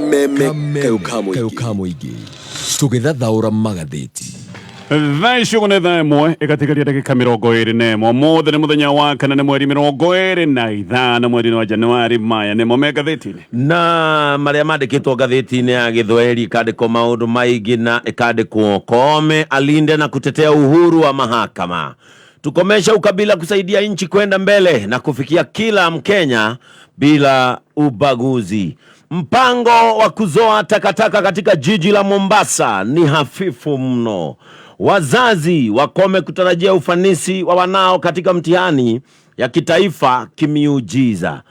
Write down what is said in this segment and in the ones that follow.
Kameme kayũ ka kayũ mũingĩ ka mũingĩ tũgĩthathaũra magathĩti. Thaa ici ũguo nĩ thaa 1 ĩgatigaria ndagĩka 21. Ũmũthĩ nĩ mũthenya wa kana, nĩ mweri 25 mweri wa Januari. Maya nĩmo me ngathĩti-inĩ. Na marĩa mandĩkĩtwo ngathĩti-inĩ ya Gĩthweri, ĩkandĩkwo maũndũ maingĩ na ĩkandĩkwo Koome alinde na kutetea uhuru wa mahakama, tukomesha ukabila kusaidia nchi kwenda mbele na kufikia kila Mkenya bila ubaguzi. Mpango wa kuzoa takataka katika jiji la Mombasa ni hafifu mno. Wazazi wakome kutarajia ufanisi wa wanao katika mtihani ya kitaifa kimiujiza.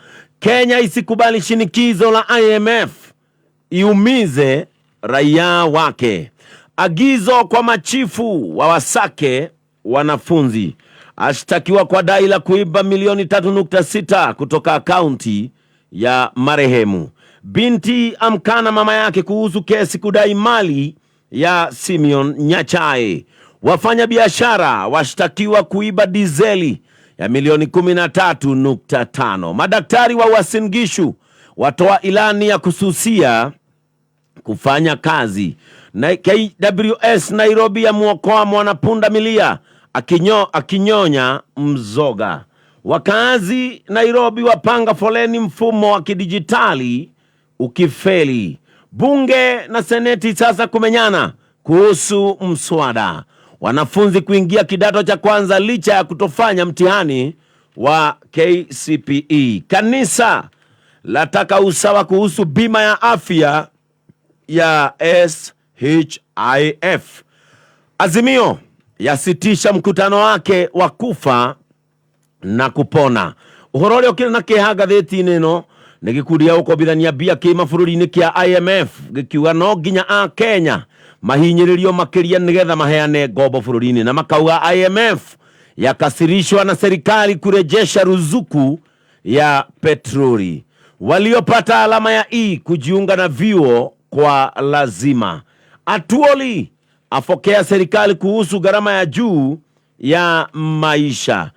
Kenya isikubali shinikizo la IMF iumize raia wake. Agizo kwa machifu wa wasake wanafunzi. Ashtakiwa kwa dai la kuiba milioni 3.6 kutoka akaunti ya marehemu. Binti amkana mama yake kuhusu kesi kudai mali ya Simeon Nyachae. Wafanya biashara washtakiwa kuiba dizeli ya milioni 13.5. Madaktari wa Uasin Gishu watoa ilani ya kususia kufanya kazi. Na KWS Nairobi ya mwokoa mwanapunda milia akinyonya mzoga. Wakazi Nairobi wapanga foleni mfumo wa kidijitali ukifeli. Bunge na seneti sasa kumenyana kuhusu mswada. Wanafunzi kuingia kidato cha kwanza licha ya kutofanya mtihani wa KCPE. Kanisa lataka usawa kuhusu bima ya afya ya SHIF. Azimio yasitisha mkutano wake wa kufa na kupona. Ũhoro ũrĩa ũkĩrĩ na kĩeha ngathĩti-inĩ ĩno nĩ gĩkundi gĩa gũkombithania mbia kĩ mabũrũri-inĩ kĩa IMF gĩkiuga no nginya a Kenya mahinyĩrĩrio makĩria nĩgetha maheane ngombo bũrũri-inĩ, na makauga IMF yakasirishwa na serikali kurejesha ruzuku ya petroli. Waliopata alama ya E kujiunga na vyuo kwa lazima. Atuoli afokea serikali kuhusu gharama ya juu ya maisha.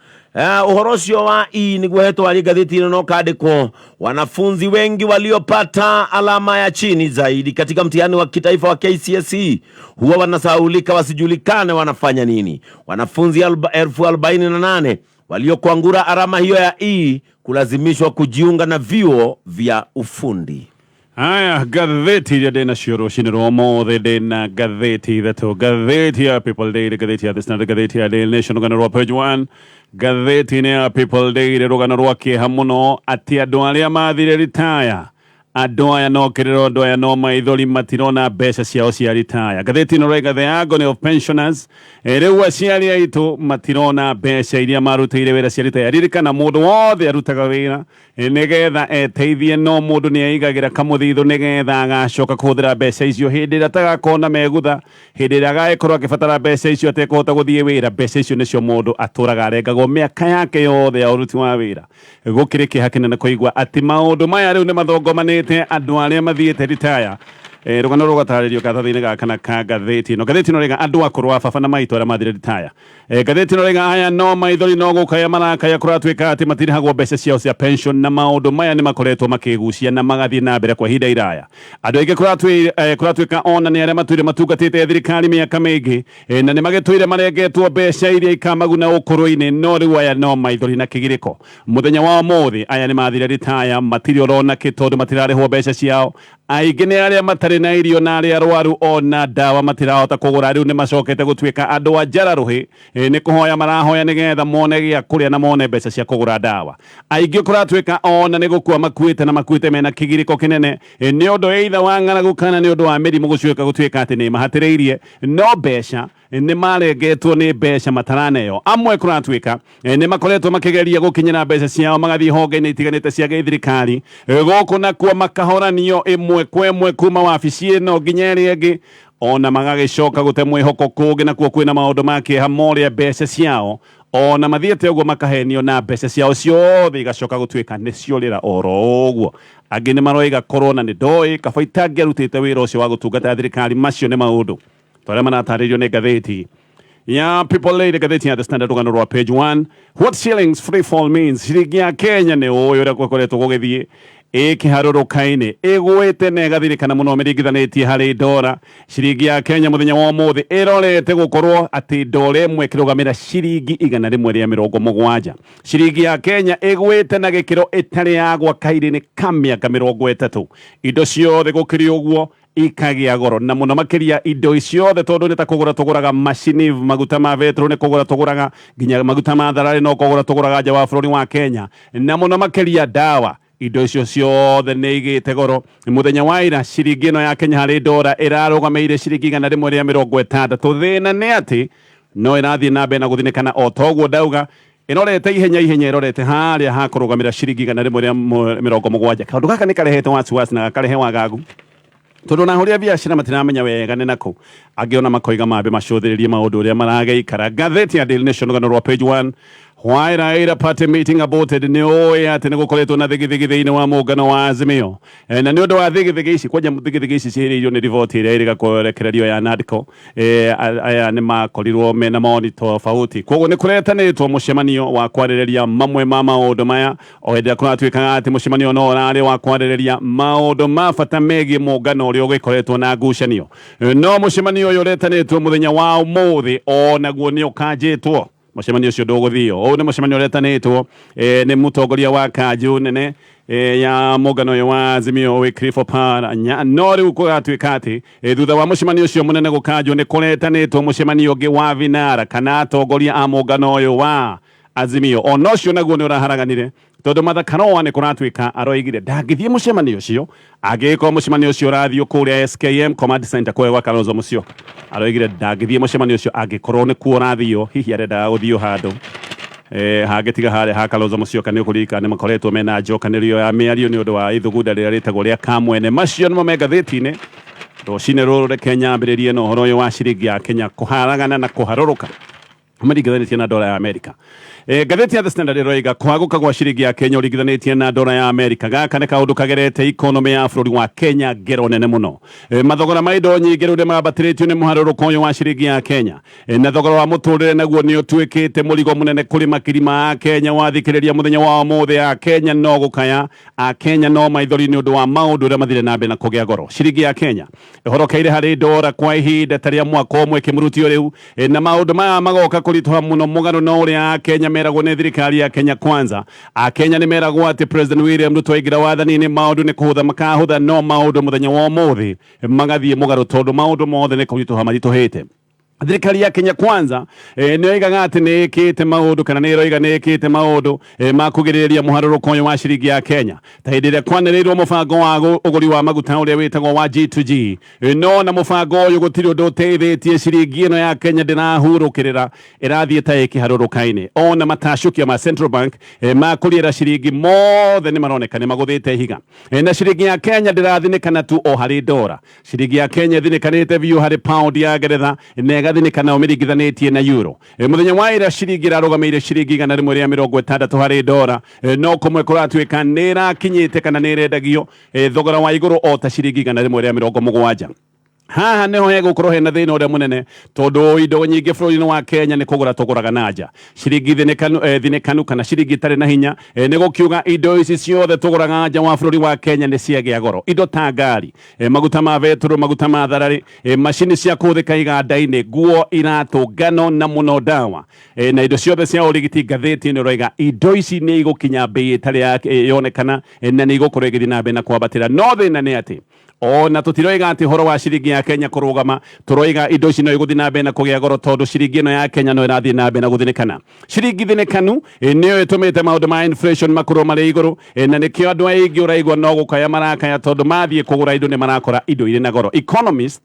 Ũhoro ũcio wa E nĩguo hetwarĩ ngathĩti-inĩ no kandĩkwo wanafunzi wengi waliopata alama ya chini zaidi katika mtihani wa kitaifa wa KCSE huwa wanasahaulika wasijulikane wanafanya nini. Wanafunzi 48,000 waliokwangura alama hiyo ya E kulazimishwa kujiunga na vyuo vya ufundi. Haya, ngathĩti iria ndĩ nacio rũcinĩ rwa ũmũthĩ, ndĩ na ngathĩti ithatũ: ngathĩti ya People Daily, ngathĩti ya The Standard, ngathĩti ya Daily Nation. Rũgano rwa page 1 ngathĩti-inĩ ya People Daily, rũgano rwa kĩeha mũno atĩ andũ arĩa mathire ritaya, andũ aya no kĩrĩro, andũ aya no maithori, matirona mbeca ciao cia ritaya. Ngathĩti ĩno raiga "The agony of pensioners". Rĩu aciari aitũ matirona mbeca iria marutĩire wĩra cia ritaya. Ririkana, mũndũ wothe arutaga wĩra nĩgetha eteithie, no mũndũ nĩ aigagĩra kamũthithũ nĩgetha agacoka kũhũthĩra mbeca icio hĩndĩ ĩrĩa atagakona megutha, hĩndĩ ĩrĩa agagĩkorwo akĩbatara mbeca icio atekũhota gũthiĩ wĩra. Mbeca icio nĩcio mũndũ atũraga arengagwo mĩaka yake yothe ya ũruti wa wĩra. Gũkĩrĩ kĩeha kĩnene kũigua atĩ maũndũ maya rĩu nĩ mathongomanĩte andũ arĩa mathiĩte ritaya. Rũgano rũgatarĩrio karatathi-inĩ ga kana ka ngathĩti ĩno. Ngathĩti ĩno rĩga andũ akũrũ a baba na maitũ arĩa mathire ritaya. Ngathĩti ĩno rĩga aya no maithori no gũkaya marakaya, kũratuĩka atĩ matirĩhagwo mbeca ciao cia pension, na maũndũ maya nĩ makoretwo makĩgucia na magathiĩ na mbere kwa ihinda iraya. Andũ aingĩ kũratuĩka ona nĩ arĩa matũire matungatĩte thirikari mĩaka mĩingĩ, na nĩ magĩtũire marengetwo mbeca iria ikamaguna ũkũrũ-inĩ, no rĩu aya no maithori na kĩgirĩko. Mũthenya wa ũmũthĩ aya nĩ mathire ritaya, matirĩ orona kĩ tondũ matirarĩhwo mbeca ciao. Aingĩ nĩ arĩa matarĩ na irio na arĩa arwaru, ona ndawa matirahota kũgũra. Rĩu nĩ macokete gũtuĩka andũ a njara rũhĩ, nĩ kũhoya marahoya nĩgetha mone gĩa kũrĩa na mone mbeca cia kũgũra ndawa. Aingĩ kũratuĩka ona nĩ gũkua makuĩte, na makuĩte mena kĩgirĩko kĩnene, nĩ ũndũ either wa ng'aragu kana nĩ ũndũ wa mĩrimũ gũcuĩka gũtuĩka atĩ nĩ mahatĩrĩirie, no mbeca nĩ marengetwo, nĩ mbeca mataraneo. Amwe kũratuĩka nĩ makoretwo makĩgeria gũkinyĩra mbeca ciao, magathiĩ honge-inĩ itiganĩte cia gĩthirikari, gũkũ nakuo makahoranio ĩmwe kwa ĩmwe kuma wabici ĩno nginya ĩrĩa ĩngĩ, ona magagĩcoka gũte mwĩhoko. Kũngĩ nakuo kwĩna maũndũ ma kĩeha morĩa mbeca ciao, ona mathiĩte ũguo makahenio na mbeca ciao ciothe igacoka gũtuĩka nĩ ciorĩra oro ũguo. Angĩ nĩ maroiga korwo na nĩ ndoĩ kaba itangĩarutĩte wĩra ũcio wa gũtungata thirikari. Macio nĩ maũndũ twarĩa maratarĩrio nĩ ngathĩti ya People Daily. Ngathĩti ya The Standard, rũgano rwa page 1, "What shillings free fall means". Ciringi ya Kenya nĩ ũĩ ũrĩa gũkoretwo gũgĩthiĩ. Ĩkĩharũrũka-inĩ, ĩgwĩte na ĩgathirĩkana mũno mĩringithanĩtie harĩ ndora. Ciringi ya Kenya mũthenya wa ũmũthĩ ĩrorete gũkorwo atĩ ndora ĩmwe ĩkĩrũgamĩra ciringi 170. Ciringi ya Kenya ĩgwĩte na gĩkĩro ĩtarĩ yagwa kairĩ-inĩ ka mĩaka 30. Indo ciothe gũkĩrĩ ũguo ikagĩa goro, na mũno makĩria indo ciothe, tondũ nĩ ta kũgũra tũgũraga macini, maguta ma betũrũ nĩ kũgũra tũgũraga, nginya maguta ma thararĩ no kũgũra tũgũraga nja wa bũrũri wa Kenya, na mũno makĩria ndawa. Indo icio ciothe nĩ igĩte goro. Mũthenya wa ira ciringi ĩno ya Kenya harĩ ndora ĩrarũgamĩire ciringi 160. Thĩna nĩ atĩ no ĩrathiĩ na mbere na gũthinĩkana o toguo ndauga, ĩrorete ihenya ihenya, ĩrorete harĩa ha kũrũgamĩra ciringi 170. Kaũndũ gaka nĩ karehete wasiwasi na gakarehe wagagu, tondũ ona ahũri a biacara matiramenya wega nĩ nakũ angĩ, ona makoiga mambe macũthĩrĩrie maũndũ ũrĩa maragĩikara. Ngathĩti ya Daily Nation, rũgano rwa page 1, "Why Raila party meeting aborted?" Nĩ ũĩ atĩ nĩ gũkoretwo na thigithigi thĩinĩ wa mũngano wa Azimio. Na nĩ ũndũ wa thigithigi ici, kwanja thigithigi ici cihĩrĩirio nĩ riboti ĩrĩa ĩrĩga kũrekererio ya NADCO, aya nĩ makorirwo mena mawoni tofauti, koguo nĩ kũretanĩtwo mũcemanio wa kwarĩrĩria mamwe ma maũndũ maya. O hĩndĩ ĩrĩa kũratuĩkaga atĩ mũcemanio no ũrarĩ wa kwarĩrĩria maũndũ ma bata megiĩ mũngano ũrĩa ũgĩkoretwo na ngucanio, no mũcemanio ũyũ ũretanĩtwo mũthenya wa ũmũthĩ o naguo nĩ ũkanjĩtwo. Mũcemanio ũcio ndũgũthio. Ũyũ nĩ mũcemanio ũretanĩtwo nĩ mũtongoria wa kanjũ nene ya mũngano ũyũ wa Azimio, Wycliffe Oparanya. No rĩu kũratuĩka atĩ thutha wa mũcemanio ũcio mũnene gũkanjwo, nĩ kũretanĩtwo mũcemanio ũngĩ wa vinara kana atongoria a mũngano ũyũ wa Azimio. Ona ũcio naguo nĩ ũraharaganire, tondũ Martha Karua nĩ kũratuĩka aroigire ndangĩthiĩ mũcemanio ũcio angĩgĩkorwo mũcemanio ũcio ũrathiĩ kũrĩa SKM Command Center kũrĩa gwa Kalonzo Musyoka. Aroigire ndangĩthiĩ mũcemanio ũcio angĩkorwo nĩkuo ũrathio, hihi arendaga gũthiĩ handũ hangĩ tiga harĩa ha Kalonzo Musyoka. Nĩ ũkũririkana nĩ makoretwo mena njokanĩrio ya mĩario nĩ ũndũ wa ithugunda rĩrĩa rĩtagwo rĩa Kamwene. Macio nĩmo me ngathĩti-inĩ rũcinĩ rũrũ. Reke nyambĩrĩrie na ũhoro ũyũ wa ciringi ya Kenya kũharagana na kũharũrũka maringithanĩtie na ndora ya Amerika. Ngathĩti ya The Standard ĩroiga kũhagũka gwa ciringi ya Kenya ũringithanĩtie na ndora ya Amerika, gaka nĩ kaũndũ kagerete economy ya bũrũri wa Kenya ngero nene mũno. Mathogora ma indo nyingĩ rĩu nĩ mambatĩrĩtio nĩ mũharũrũko ũyũ wa ciringi ya Kenya. Na thogora wa mũtũrĩre naguo nĩ ũtuĩkĩte mũrigo mũnene kũrĩ makiri ma Kenya. Wathikĩrĩria mũthenya wa ũmũthĩ, a Kenya no gũkaya, a Kenya no maithori nĩ ũndũ wa maũndũ ũrĩa mathire na mbere na kũgĩa goro. Ciringi ya Kenya ĩhorokeire harĩ ndora kwa ihinda ta rĩa mwaka ũmwe kĩmurutio rĩu. Na maũndũ maya magoka kũritũha mũno mũgarũ na ũrĩa Akenya meragwo nĩ thirikari ya Kenya Kwanza. Akenya nĩ meragwo atĩ President William Ruto aingĩra wathani-inĩ maũndũ nĩ kũhũtha makahũtha, no maũndũ mũthenya wa ũmũthĩ magathiĩ mũgarũ, tondũ maũndũ mothe nĩ kũritũha maritũhĩte. Thirikari ya Kenya Kwanza nĩ yoigaga atĩ nĩ ĩkĩte maũndũ, kana nĩ ĩroiga nĩ ĩkĩte maũndũ ma kũgirĩrĩria mũharũrũko ũyũ wa ciringi ya Kenya, ta hĩndĩ ĩrĩa kwanĩrĩirwo mũbango wa ũgũri wa maguta ũrĩa wĩtagwo wa G2G. No na mũbango ũyũ gũtirĩ ũndũ ũteithĩtie. Ciringi ĩno ya Kenya ndĩrahurũkĩrĩra, ĩrathiĩ ta ĩkĩharũrũka-inĩ. Ona matacũkia ma Central Bank ma kũriĩra ciringi mothe nĩ maroneka nĩ magũthĩte ihiga. Na ciringi ya Kenya ndĩrathinĩkana tu o harĩ ndora. Ciringi ya Kenya ĩthinĩkanĩte biũ harĩ pound ya Ngeretha, na ĩgathinĩkana ũmĩringithanĩtie na euro. Mũthenya wa ira ciringi ĩrarũgamĩire ciringi 160 harĩ ndora, no kũmwe kũratuĩka nĩ ĩrakinyĩte kana nĩ ĩrendagio thogora wa igũrũ o ta ciringi 170. Haha niho hegũkorwo hena thĩna ũrĩa mũnene, tondũ indo nyingĩ bũrũri-inĩ wa Kenya nĩ kũgũra tũgũraga na nja. Ciringi thinĩkanu kana ciringi itarĩ na hinya, nĩ gũkiuga indo ici ciothe tũgũraga nja wa bũrũri wa Kenya nĩ ciagĩa goro. Indo ta ngari, maguta ma betũrũ, maguta ma thararĩ, macini cia kũhũthĩka iganda-inĩ, nguo, iratũ, ngano, na mũno ndawa na indo ciothe cia ũrigiti. Ngathĩti ĩno ĩroiga indo ici nĩ igũkinya mbei ĩtarĩ yonekana, na nĩ igũkorwo ĩgĩthiĩ na mbere na kwambatĩra. No thĩna nĩ atĩ ona tũtiroiga atĩ ũhoro wa ciringi ya Kenya kũrũgama, tũroiga indo ici no igũthiĩ na mbere na kũgĩa goro, tondũ ciringi ĩno ya Kenya no ĩrathiĩ na mbere na gũthinĩkana. Ciringi thinĩkanu nĩyo ĩtũmĩte maũndũ ma inflation makorwo marĩ igũrũ, na nĩkĩo andũ aingĩ ũraigua no gũkaya marakaya, tondũ mathiĩ kũgũra indo nĩ marakora indo irĩ na goro. Economist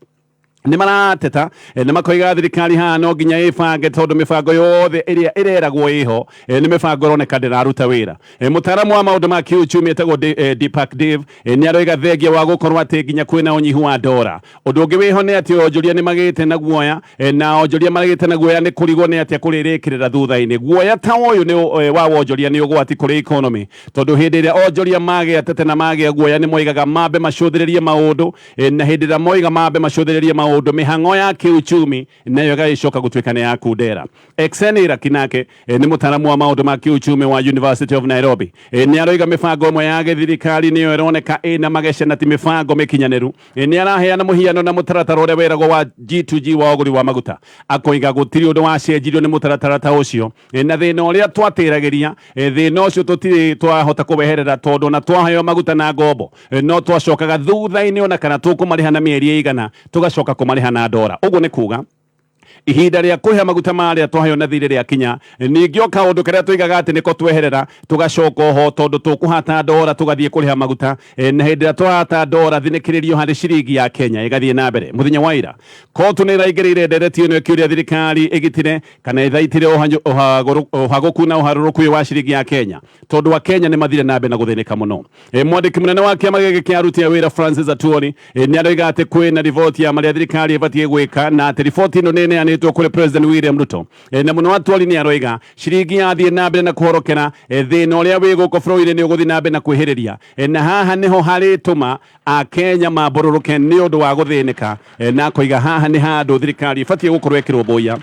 nĩ marateta nĩ makoiga thirikari haha no nginya ĩbange, tondũ mĩbango yothe ĩrĩa ĩreragwo ĩho nĩ mĩbango ĩroneka ndĩraruta wĩra. Mũtaaramu wa maũndũ ma kĩuchumi etagwo Deepak Dev nĩ aroiga thengia wa gũkorwo atĩ nginya kwĩna ũnyihu wa ndora, ũndũ ũngĩ wĩho nĩ atĩ onjoria nĩ magĩte na guoya, na onjoria magĩte na guoya nĩ kũrigwo nĩ atĩa kũrĩrĩkĩrĩra thutha-inĩ. Guoya ta ũyũ nĩ wa wonjoria nĩ ũgwati kũrĩ economy, tondũ hĩndĩ ĩrĩa onjoria magĩa tete na magĩa guoya, nĩ moigaga mambe macũthĩrĩrie maũndũ. Na hĩndĩ ĩrĩa moiga mambe macũthĩrĩrie maũndũ Maũndũ mĩhang'o ya kĩuchumi nayo ĩgagĩcoka gũtuĩka nĩ ya kundera. Exenira Kinake nĩ mũtaaramu wa maũndũ ma kĩuchumi wa University of Nairobi. Nĩ aroiga mĩbango ĩmwe ya gĩthirikari nĩyo ĩroneka ĩna magece na ti mĩbango mĩkinyanĩru. Nĩ araheana mũhiano na mũtaratara ũrĩa weragwo wa G2G wa ũgũri wa maguta, akoiga gũtirĩ ũndũ wacenjirio nĩ mũtaratara ta ũcio, na thĩna ũrĩa twatĩragĩria, thĩna ũcio tũtirĩ twahota kũweherera, tondũ ona twaheo maguta na ngombo no twacokaga thutha-inĩ, ona kana tũkũmarĩha na mĩeri ĩigana, tũgacoka kũmarĩha na ndora. Ũguo nĩ kuga ihinda rĩa kũrĩha maguta marĩa twaheo na thirĩ rĩakinya, ningĩ o kaũndũ karĩa tũigaga atĩ nĩko tweherera tũgacoka oho, tondũ tũkũhata ndora tũgathiĩ kũrĩha maguta. Na hĩndĩ ĩrĩa twahata ndora, thinĩkĩrĩrio harĩ ciringi ya Kenya ĩgathiĩ na mbere. Mũthenya wa ira kotu nĩ ĩraingĩrĩire ndereti ĩno ĩkĩũria thirikari ĩgitĩre kana ĩthaitĩre ũhagũku na ũharũrũku ũyũ wa ciringi ya Kenya, tondũ Akenya nĩ mathire na mbere na gũthĩnĩka mũno. Mwandĩki mũnene wa kĩama gĩkĩ kĩa aruti a wĩra Francis Atwoli nĩ aroiga atĩ kwĩna riboti ya marĩa thirikari ĩbatiĩ gwĩka, na atĩ riboti ĩno nĩ ĩneanĩtwo kũrĩ President William Ruto. Na mũno Atwoli nĩ aroiga ciringi yathiĩ na mbere na kũhorokera, thĩna ũrĩa wĩ gũkũ bũrũri-inĩ nĩ ũgũthiĩ na mbere na kwĩhĩrĩria, na haha nĩho harĩtũma Akenya mambũrũrũke nĩ ũndũ wa gũthĩnĩka. Na akoiga haha nĩ handũ thirikari ĩbatiĩ gũkorwo ĩkĩrũmbũiya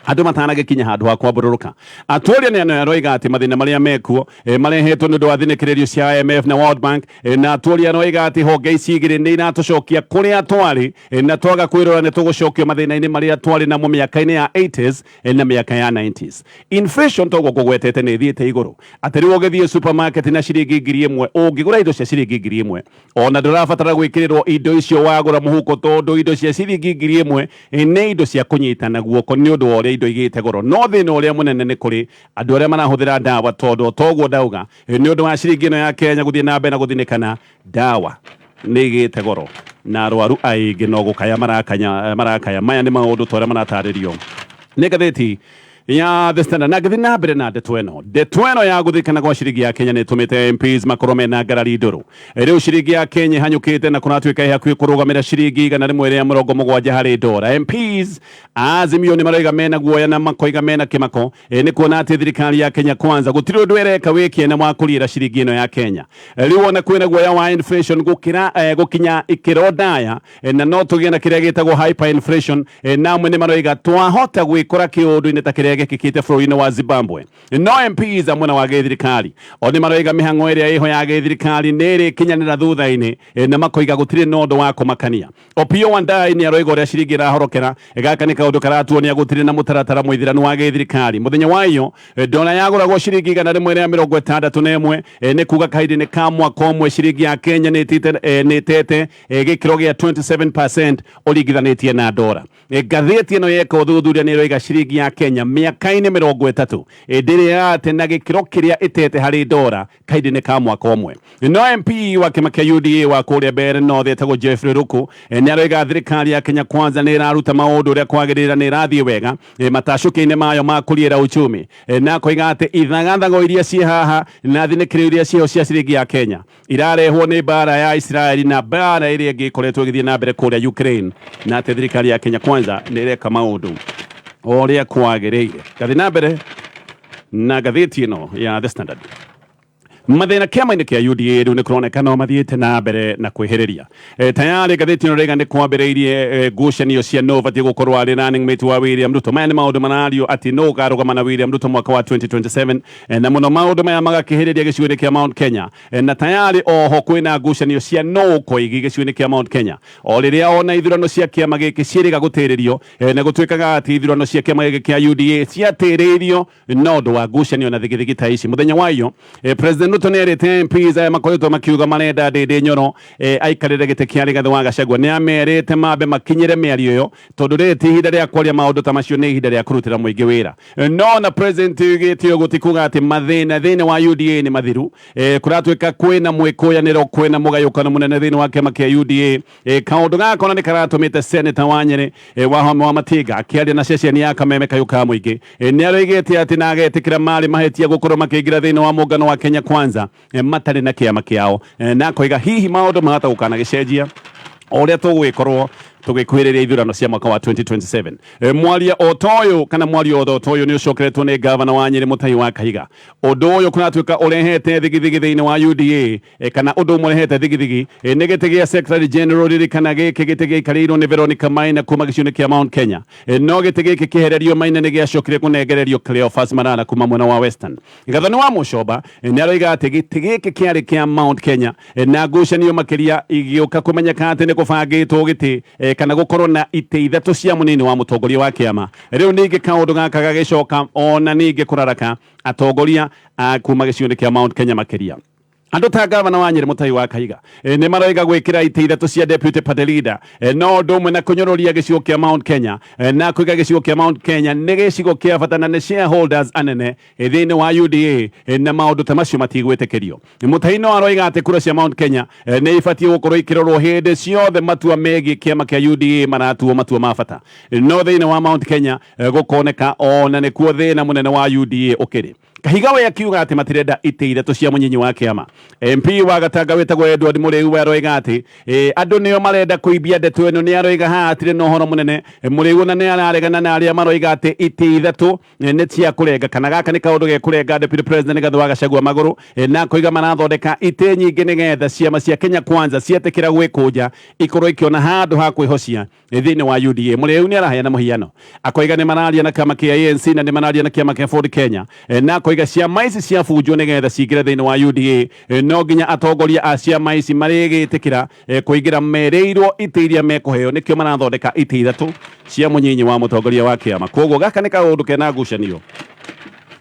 andũ matanagĩkinya handũ ha kwambũrũrũka. Atwoli nĩ aroiga atĩ mathĩna marĩa mekuo marehetwo nĩ ũndũ wa thinĩkĩrĩrio cia IMF na World Bank. Na Atwoli aroiga atĩ honge ici igĩrĩ nĩ iratũcokia kũrĩa twarĩ, na twaga kwĩrora nĩ tũgũcokio mathĩna-inĩ marĩa twarĩ namo mĩaka-inĩ ya 80s na mĩaka ya 90s. Inflation toguo ngũgwetete nĩ ĩthiĩte igũrũ, atĩ rĩu ũgĩthiĩ supermarket na ciringi 1000, ũngĩgũra indo cia ciringi 1000, ona ndũrabatara gwĩkĩrĩrwo indo icio wagũra mũhuko, tondũ indo cia ciringi 1000 nĩ indo cia kũnyitana guoko nĩ ũndũ wa ũrĩa indo igĩte goro. No thĩna ũrĩa mũnene nĩ kũrĩ andũ arĩa marahũthĩra ndawa, tondũ toguo ndauga, nĩ ũndũ wa ciringi ĩno ya Kenya gũthiĩ na mbere na gũthinĩkana, ndawa nĩ igĩte goro na arwaru aingĩ no gũkaya marakaya marakaya. Maya nĩ maũndũ ta ũrĩa maratarĩrio nĩ ngathĩti ya The Standard. Na ngĩthiĩ na mbere na ndeto ĩno, ndeto ĩno ya gũthikana gwa ciringi ya Kenya nĩ ĩtũmĩte MPs makorwo mena ngarari ndũrũ. Rĩu ciringi ya Kenya ĩhanyũkĩte na kũratuĩka ĩ hakuhĩ kũrũgamĩra ciringi 170 harĩ ndora. MPs Azimio nĩ maroiga mena guoya na makoiga mena kĩmako nĩ kuona atĩ thirikari ya Kenya Kwanza gũtirĩ ũndũ ĩreka wĩ kĩene wa kũriĩra ciringi ĩno ya Kenya. Rĩu ona kwĩna guoya wa inflation gũkĩra gũkinya ikĩro ndaya, na no tũgĩe na kĩrĩa gĩtagwo hyperinflation. Na amwe nĩ maroiga twahota gwĩkora kĩũndũ-inĩ ta kĩrĩa gĩkĩkĩte bũrũri-inĩ wa Zimbabwe. No MPs a mwena wa gĩthirikari o nĩ maroiga mĩhang'o ĩrĩa ĩho ya gĩthirikari nĩ ĩrĩkinyanĩra thutha-inĩ, na makoiga gũtirĩ na ũndũ wa kũmakania. Opiyo Wandayi nĩ aroiga ũrĩa ciringi ĩrahorokera gaka nĩ kaũndũ karatuonia gũtirĩ na mũtaratara mũithĩranu wa gĩthirikari. Mũthenya wa iyo ndora yagũragwo ciringi 161, nĩ kuga kahinda-inĩ ka mwaka ũmwe ciringi ya Kenya nĩ ĩtete gĩkĩro gĩa 27% ũringithanĩtie na ndora. Ngathĩti ĩno yeka ũthuthuria nĩ ĩroiga ciringi ya Kenya mĩaka-inĩ 30 ndĩrĩ yate na gĩkĩro kĩrĩa ĩtete harĩ ndora kahinda-inĩ ka mwaka ũmwe. No MP wa kĩama kĩa UDA wa kũrĩa Mbeere North etagwo Jeffrey Ruku nĩ aroiga thirikari ya Kenya Kwanza nĩ ĩraruta maũndũ ũrĩa kwagĩrĩire na ĩrathiĩ wega matacũkĩ-inĩ mayo ma kũriĩra uchumi, na akoiga atĩ ithagathago iria ciĩ haha na thinĩkĩrĩrio iria ciĩho cia ciringi ya Kenya irarehwo nĩ mbara ya Israeli na mbara ĩrĩa ĩngĩ ĩkoretwo ĩgĩthiĩ na mbere kũrĩa Ukraine, na atĩ thirikari ya Kenya Kwanza nĩ ĩreka maũndũ o ũrĩa kwagĩrĩire. Ngathiĩ na mbere na ngathĩti ĩno ya The Standard. Mathĩna kĩama-inĩ kĩa UDA rĩu nĩ kũroneka no mathiĩte na mbere na kwĩhĩrĩria. Tayarĩ ngathĩti ĩno rĩga nĩ kwambĩrĩirie ngucanio cia nũ ũbatiĩ gũkorwo arĩ running mate wa William Ruto. Maya nĩ maũndũ marario atĩ nũ ũkarũgama na William Ruto mwaka wa 2027, na mũno maũndũ maya magakĩhĩrĩria gĩcigo-inĩ kĩa Mount Kenya. Na tayarĩ oho kwĩna ngucanio cia nũ ũkoigi gĩcigo-inĩ kĩa Mount Kenya, o rĩrĩa ona ithurano cia kĩama gĩkĩ ciĩrĩga gũtĩrĩrio, na gũtuĩkaga atĩ ithurano cia kĩama gĩkĩ kĩa UDA ciatĩrĩirio na ũndũ wa ngucanio na thigithigi ta ici. Mũthenya wa iyo President Ruto nĩ erĩte MPs aya makoretwo makiuga marenda Ndindi Nyoro aikarĩre gĩtĩ kĩa Rigathĩ wa Gachagua, nĩ amerĩte mambe makinyĩre mĩario ĩyo, tondũ rĩrĩ ti ihinda rĩa kwaria maũndũ ta macio, nĩ ihinda rĩa kũrutĩra mũingĩ wĩra. No na President oigĩte ũguo ti kuga atĩ mathĩna thĩinĩ wa UDA nĩ mathiru. Kũratuĩka kwĩna mwĩkũyanĩro, kwĩna mũgayũkano mũnene thĩinĩ wa kĩama kĩa UDA. Kaũndũ gaka ona nĩ karatũmĩte Senator wa Nyĩrĩ Wahome wa Matinga akĩaria na ceceni ya Kameme Kayũ ka Mũingĩ, nĩ aroigĩte atĩ na agetĩkĩra marĩ mahĩtia gũkorwo makĩingĩra thĩinĩ wa mũngano wa Kenya Kwanza matarĩ na kĩama kĩao, na akoiga hihi maũndũ mahota gũkanagĩcenjia o ũrĩa tũgũgĩkorwo Tũgĩkuhĩrĩria ithurano cia mwaka wa 2027. Mwaria o ta ũyũ kana mwario o ta ũyũ nĩ ũcokeretwo nĩ gavana wa Nyĩrĩ Mũtahi wa Kahiga. Ũndũ ũyũ kũratuĩka ũrehete thigithigi thĩinĩ wa UDA, kana ũndũ ũmwe ũrehete thigithigi nĩ gĩtĩ gĩa Secretary General. Ririkana gĩkĩ gĩtĩ gĩikarĩirwo nĩ Veronica Maina kuma gĩcigo-inĩ kĩa Mount Kenya. No gĩtĩ gĩkĩ kĩehererio Maina nĩ gĩacokire kũnengererio Cleophas Malala kuma mwena wa Western. Gathoni wa Mũcomba nĩ aroiga atĩ gĩtĩ gĩkĩ kĩarĩ kĩa Mount Kenya, na ngucanio makĩria igĩũka kũmenyeka atĩ nĩ kũbangĩtwo gĩtĩ kana gũkorwo na itĩ ithatũ cia mũnini wa mũtongoria wa kĩama. Rĩu ningĩ kaũndũ gaka gagĩcoka ona ningĩ kũraraka atongoria a kuma gĩcigo-inĩ kĩa Mount Kenya, makĩria andũ ta gavana wa Nyĩrĩ Mũtahi wa Kahiga. Nĩ maroiga gwĩkĩra itĩ ithatũ cia deputy party leader no ũndũ ũmwe na kũnyũrũria gĩcigo kĩa Mount Kenya, na kũiga gĩcigo kĩa Mount Kenya nĩ gĩcigo kĩa bata na nĩ shareholders anene thĩinĩ wa UDA, na maũndũ ta macio matigwĩtĩkĩrio. Mũtahi no aroiga atĩ kura cia Mount Kenya nĩ ibatiĩ gũkorwo ikĩrorwo hĩndĩ ciothe matua megiĩ kĩama kĩa UDA maratuo matua ma bata, no thĩinĩ wa Mount Kenya gũkoneka ona nĩkuo thĩna mũnene wa UDA ũkĩrĩ. Kahiga we akiuga atĩ matirenda itĩ ithatũ cia mũnyinyi wa kĩama. MP wa Gatanga wĩtagwo Edward Mũrĩu we aroiga atĩ andũ nĩo marenda kũimbia ndeto ĩno. Nĩ aroiga haha hatirĩ na ũhoro mũnene. Mũrĩu ona nĩ araregana na arĩa maroiga atĩ itĩ ithatũ nĩ cia kũrenga kana gaka nĩ kaũndũ gekũrenga Deputy President Rigathi wa Gachagua magũrũ, na koiga marathondeka itĩ nyingĩ nĩgetha ciama cia Kenya Kwanza cietĩkĩra gwĩkũnja ikorwo ikĩona handũ ha kwĩhocia thĩinĩ wa UDA. Mũrĩu nĩ araheana mũhiano akoiga nĩ mararia na kĩama kĩa ANC na nĩ mararia na kĩama kĩa Ford Kenya, na akoiga ciama ici ciabunjwo nĩgetha cingĩre thĩinĩ wa UDA, no nginya atongoria a ciama ici marĩgĩtĩkĩra kũingĩra merĩirwo itĩ iria mekũheo, nĩkĩo marathondeka itĩ ithatũ cia mũnyinyi wa mũtongoria wa kĩama. Koguo gaka nĩ kaũndũ kena ngucanio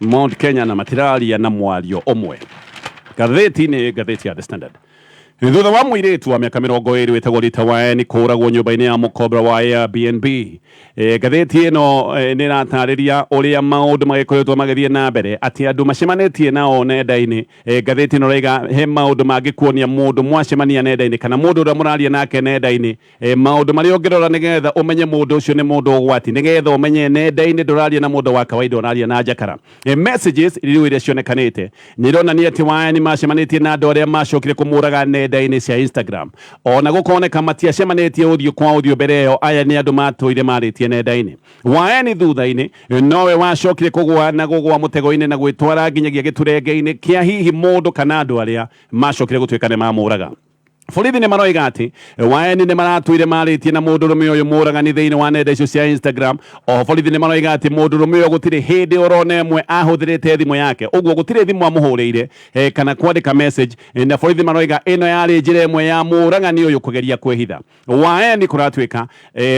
Mount Kenya na matiraria na mwario ũmwe. Ngathĩti-inĩ, ngathĩti ya The Standard, thutha wa mũirĩtu wa mĩaka 20 wĩtagwo Rita Waeni kũũragwo nyũmba-inĩ ya mũkombora wa Airbnb, ngathĩti ĩno nĩ ĩratarĩria ũrĩa maũndũ magĩkoretwo magĩthiĩ na mbere, atĩ andũ macemanĩtie nao nenda-inĩ. Ngathĩti ĩno ĩraiga he maũndũ mangĩkuonia mũndũ mwacemania nenda-inĩ kana mũndũ ũrĩa mũraria nake nenda-inĩ, maũndũ marĩa ũngĩrora nĩgetha ũmenye mũndũ ũcio nĩ mũndũ ũgwati, nĩgetha ũmenye nenda-inĩ ndũraria na mũndũ wa kawaida, ũraria na njakara. Messages rĩu iria cionekanĩte nĩ ironania atĩ Waeni macemanĩtie na andũ arĩa macokire kũmũraga nenda-inĩ cia Instagram, ona gũkoneka matiacemanĩtie ũthiũ kwa ũthiũ mbere ĩyo. Aya nĩ andũ matũire marĩtie nenda-inĩ. Waeni thutha-inĩ nowe wacokire kũgũa na kũgũa mũtego-inĩ na gwĩtwara nginyagia gĩturenge-inĩ kĩa hihi mũndũ kana andũ arĩa macokire gũtuĩka nĩ mamũraga. Borithi nĩ maroiga atĩ Waeni nĩ maratũire marĩtie na mũndũrũme ũyũ mũragani thĩinĩ wa nenda icio cia Instagram. Oho borithi nĩ maroiga atĩ mũndũrũme ũyũ gũtirĩ hĩndĩ orona ĩmwe ahũthĩrĩte thimũ yake, ũguo gũtirĩ thimũ amũhũrĩire kana kwandĩka message, na borithi maroiga ĩno yarĩ njĩra ĩmwe ya mũragani ũyũ kũgeria kwĩhitha. Waeni kũratuĩka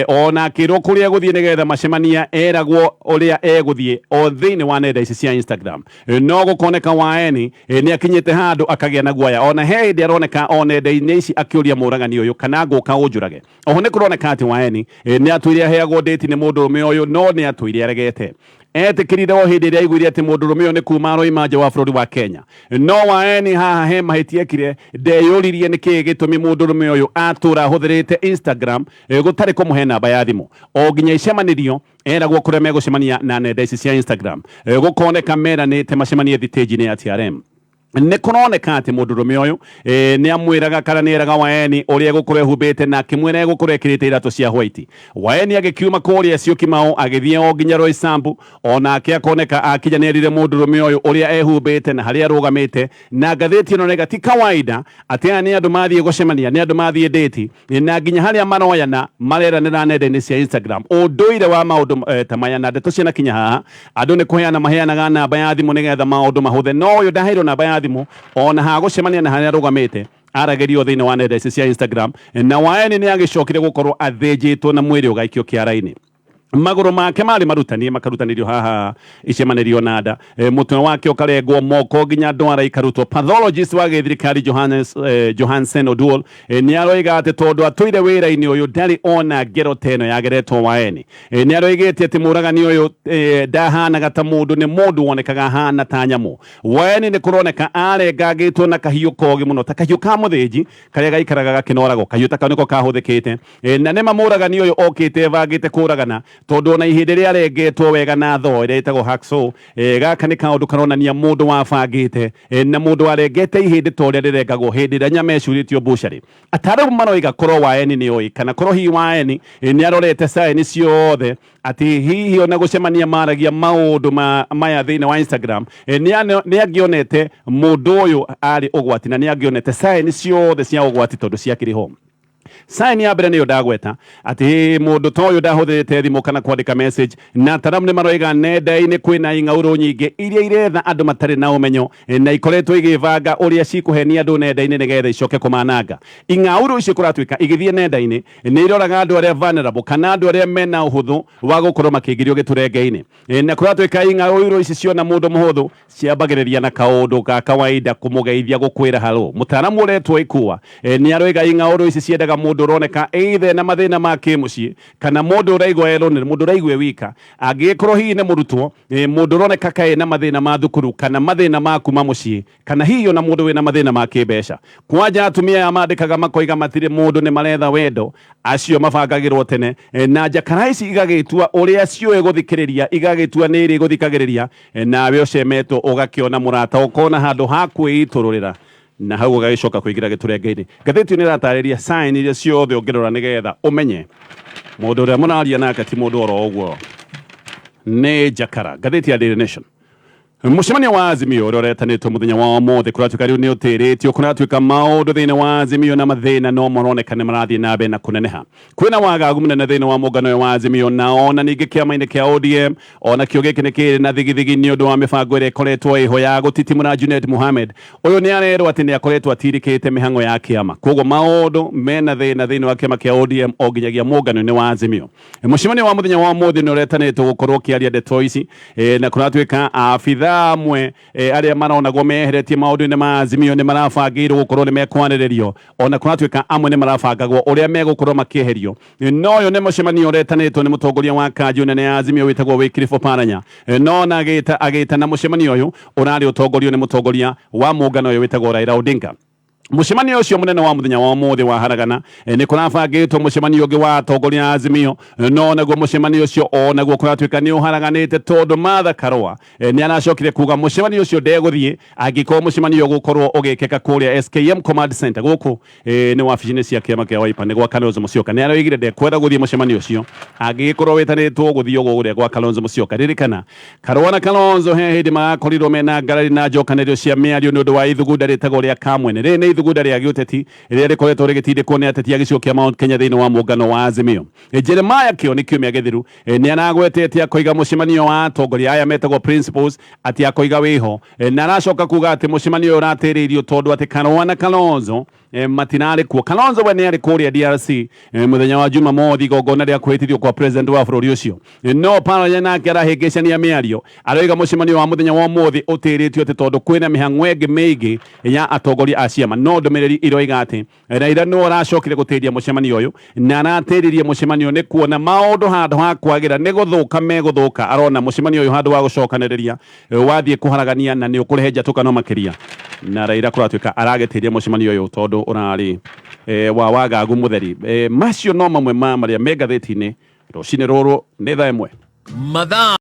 ona akĩrwo kũrĩa egũthiĩ nĩgetha macemania eragwo ũrĩa egũthiĩ o thĩinĩ wa nenda ici cia Instagram. No gũkoneka Waeni nĩ akinyĩte handũ akagĩa na guoya, ona he hĩndĩ aroneka o nenda-inĩ ici akĩũria mũragani ũyũ kana ngũka ũnjũrage. Oho nĩ kũroneka atĩ Waeni nĩ atũire aheagwo ndĩti nĩ mũndũrũme ũyũ, no nĩ atũire aregete. Etĩkĩrire o hĩndĩ ĩrĩa aiguire atĩ mũndũrũme ũyũ nĩ kuma aroima nja wa bũrũri wa Kenya. No Waeni haha he mahĩtia ekire, ndeyũririe nĩ kĩĩ gĩtũmi mũndũrũme ũyũ atũra ahũthĩrĩte Instagram gũtarĩ kũmũhe namba ya thimũ, o nginya icemanĩrio eragwo kũrĩa megũcemania na nenda ici cia Instagram. Gũkoneka meranĩte macemanie thitĩnji-inĩ ya TRM. Nĩ kũroneka atĩ mũndũrũme ũyũ nĩ amwĩraga kana nĩ eraga Waeni ũrĩa egũkorwo ehumbĩte, na akĩmwĩra egũkorwo ekĩrĩte iratũ cia white. Waeni agĩkiuma kũrĩa Syokimau agĩthiĩ o nginya Roysambu, onake akoneka akinya nĩ erire mũndũrũme ũyũ ũrĩa ehumbĩte na harĩa arũgamĩte. Na ngathĩti ĩno raiga ti kawaida atĩ aya nĩ andũ mathiĩ gũcemania, nĩ andũ mathiĩ date, na nginya harĩa maroyana mareranĩra nenda-inĩ cia Instagram. Ũndũire wa maũndũ ta maya na ndeto cianakinya haha, andũ nĩ kũheana maheanaga namba ya thimũ nĩgetha maũndũ mahũthe, no ũyũ ndaheirwo namba ya thimũ, ona ha gũcemania na harĩa arũgamĩte aragĩrio thĩinĩ wa nenda ici cia Instagram. Na Waeni nĩ agĩcokire gũkorwo athĩnjĩtwo na mwĩrĩ ũgaikio kĩara-inĩ. Magũrũ make marĩ marutanie makarutanĩrio haha icemanĩrio na nda, mũtwe wake ũkarengwo, moko nginya ndwara ikarutwo. Pathologist wa gĩthirikari Johannes, Johansen Oduol, nĩ aroiga atĩ tondũ atũire wĩra-inĩ ũyũ ndarĩ ona ngero ta ĩno yageretwo Waeni. Nĩ aroigĩte atĩ mũragani ũyũ ndahanaga ta mũndũ, nĩ mũndũ wonekaga ahana ta nyamũ. Waeni nĩ kũroneka arengangĩtwo na kahiũ kogĩ mũno, ta kahiũ ka mũthĩnji karĩa gaikaraga gakĩnoragwo. Kahiũ ta kau nĩko kahũthĩkĩte. Na nĩma mũragani ũyũ okĩte ebangĩte kũragana. Tondũ ona ihĩndĩ rĩarengetwo wega na thoo ĩrĩa ĩtagwo hacksaw, gaka nĩ kaũndũ karonania mũndũ wabangĩte, na mũndũ warengete ihĩndĩ ta ũrĩa rĩrengagwo hĩndĩ ĩrĩa nyama ĩcurĩtio mbucarĩ. Ataramu maroiga korwo Waeni nĩ oĩ, kana korwo hihi Waeni nĩ arorete sign ciothe atĩ hihi ona gũcemania maragia maũndũ maya thĩinĩ wa Instagram, nĩ angĩonete mũndũ ũyũ arĩ ũgwati, na nĩ angĩonete sign ciothe cia ũgwati tondũ ciakĩrĩ ho. Sign ya mbere nĩyo ndagweta atĩ mũndũ ta ũyũ ndahũthĩrĩte thimũ kana kwandĩka message, na ataramu nĩ maroiga nenda-inĩ kwĩna ing'aurũ nyingĩ iria iretha andũ matarĩ na ũmenyo, na ikoretwo igĩbanga ũrĩa cikũhenia andũ nenda-inĩ nĩgetha icoke kũmananga. Ing'aurũ icio kũratuĩka igĩthiĩ nenda-inĩ nĩ iroraga andũ arĩa vulnerable, kana andũ arĩa mena ũhũthũ wa gũkorwo makĩingĩrio gĩtũrenge-inĩ. Na kũratuĩka ing'aurũ ici ciona mũndũ mũhũthũ ciambagĩrĩria na kaũndũ ga kawaida, kũmũgeithia, gũkwĩra halo. Mũtaaramu ũretwo Ikua nĩ aroiga ing'aurũ ici ciendaga mũndũ ũroneka either na mathĩna ma kĩmũciĩ, kana mũndũ ũraigua erwo, nĩ mũndũ ũraigua e wika, angĩgĩkorwo hihi nĩ mũrutwo, mũndũ ũroneka kaĩ na mathĩna ma thukuru kana mathĩna ma kuma mũciĩ, kana hihi ona mũndũ wĩna mathĩna ma kĩmbeca. Kwanja atumia aya mandĩkaga makoiga matirĩ mũndũ, nĩ maretha wendo, acio mabangagĩrwo tene, na njakara ici igagĩtua ũrĩa ciũĩ gũthikĩrĩria, igagĩtua nĩ ĩrĩ gũthikagĩrĩria, nawe ũcemetwo ũgakĩona mũrata, ũkona handũ ha kwĩitũrũrĩra, na hau ũgagĩcoka kũingĩra gĩtũrenge-inĩ. Ngathĩti ĩyo nĩ ĩratarĩria sign iria ciothe ũngĩrora nĩgetha ũmenye mũndũ ũrĩa mũraria nake ti mũndũ oro ũguo, nĩ njakara. Ngathĩti ya Daily Nation, mũcemanio wa Azimio ũrĩa ũretanĩtwo mũthenya wa ũmũthĩ kũratuĩka rĩu nĩ ũtĩrĩtio. Kũratuĩka maũndũ thĩinĩ wa Azimio na mathĩna no maroneka nĩ marathiĩ na mbere na kũneneha. Kwĩna wagagu mũnene thĩinĩ wa mũngano ũyũ wa Azimio, na ona ningĩ kĩama-inĩ kĩa ODM ona kĩo gĩkĩ nĩ kĩrĩ na thigithigi nĩ ũndũ wa mĩbango ĩrĩa ĩkoretwo ĩho ya gũtitimũra Junet Mohamed. Ũyũ nĩ arerwo atĩ nĩ akoretwo atirikĩte mĩhang'o ya kĩama, koguo maũndũ mena thĩna thĩinĩ wa kĩama kĩa ODM o nginyagia mũngano-inĩ wa Azimio. Mũcemanio wa mũthenya wa ũmũthĩ nĩ ũretanĩtwo gũkorwo ũkĩaria ndeto ici, na kũratuĩka abithaa amwe, arĩa maronagwo meheretie maũndũ-inĩ ma Azimio nĩ marabangĩirwo gũkorwo nĩ mekwarĩrĩrio, ona kũratuĩka amwe nĩ marabangagwo ũrĩa megũkorwo makĩeherio. No ũyũ nĩ mũcemanio ũretanĩtwo nĩ mũtongoria wa kanjũ nene ya Azimio wĩtagwo Wycliffe Oparanya, no na agĩta agĩtana mũcemanio ũyũ ũrarĩ ũtongorio nĩ mũtongoria wa mũngano ũyũ wĩtagwo Raila Odinga. Mũcemanio ũcio mũnene wa mũthenya wa ũmũthĩ wa haragana, nĩ kũrabangĩtwo mũcemanio ũngĩ wa atongoria a Azimio, no naguo mũcemanio ũcio o naguo kũratuĩka nĩ ũharaganĩte tondũ Martha Karua nĩ aracokire kuga mũcemanio ũcio ndegũthiĩ angĩkorwo mũcemanio ũgũkorwo ũgĩkĩka kũrĩa SKM Command Center gũkũ, nĩ wabici-inĩ cia kĩama kĩa Wiper, nĩ gwa Kalonzo Musyoka. Nĩ aroigire ndekwenda gũthiĩ mũcemanio ũcio angĩgĩkorwo wĩtanĩtwo gũthiĩ kũrĩa gwa Kalonzo Musyoka. Ririkana Karua na Kalonzo he hĩndĩ magakorirwo mena ngarari na njokanĩrio cia mĩario nĩ ũndũ wa ithugunda rĩtagwo rĩa Kamwene. Rĩrĩ nĩ ithugunda rĩa gĩũteti rĩrĩa rĩkoretwo rĩgĩtindĩkwo nĩ ateti a gĩcigo kĩa Mount Kenya thĩinĩ wa mũngano wa Azimio. Jeremiah Kĩo nĩ kiumia gĩthiru nĩ aragwetete akoiga mũcemanio wa atongoria aya metagwo principals atĩ akoiga wĩho, na aracoka kuga atĩ mũcemanio ũyũ ũratĩrĩirio tondũ atĩ Karua na Kalonzo matirarĩ kuo. Kalonzo we nĩ arĩ kũrĩa DRC mũthenya wa Jumamothi igongona rĩa kwĩhĩtithio kwa president wa bũrũri ũcio, no Paranya nake arahĩngĩcania mĩario, aroiga mũcemanio wa mũthenya wa ũmũthĩ ũtĩrĩtio atĩ tondũ kwĩna mĩhang'o ĩngĩ mĩingĩ ya atongoria a ciama. No ndũmĩrĩri iroiga atĩ Raila nĩwe ũracokire gũtĩria mũcemanio ũyũ, na aratĩririe mũcemanio nĩ kuona maũndũ handũ ha kwagĩra nĩ gũthũka megũthũka. Arona mũcemanio ũyũ handũ wa gũcokanĩrĩria wathiĩ kũharagania na nĩ ũkũrehe njatũkano makĩria, na Raila kũratuĩka aragĩtĩria mũcemanio ũyũ tondũ ũrarĩ wa wagagu mũtheri. Macio no mamwe ma marĩa me ngathĩti-inĩ rũcinĩ rũrũ. Nĩ thaa 1. Mathaa.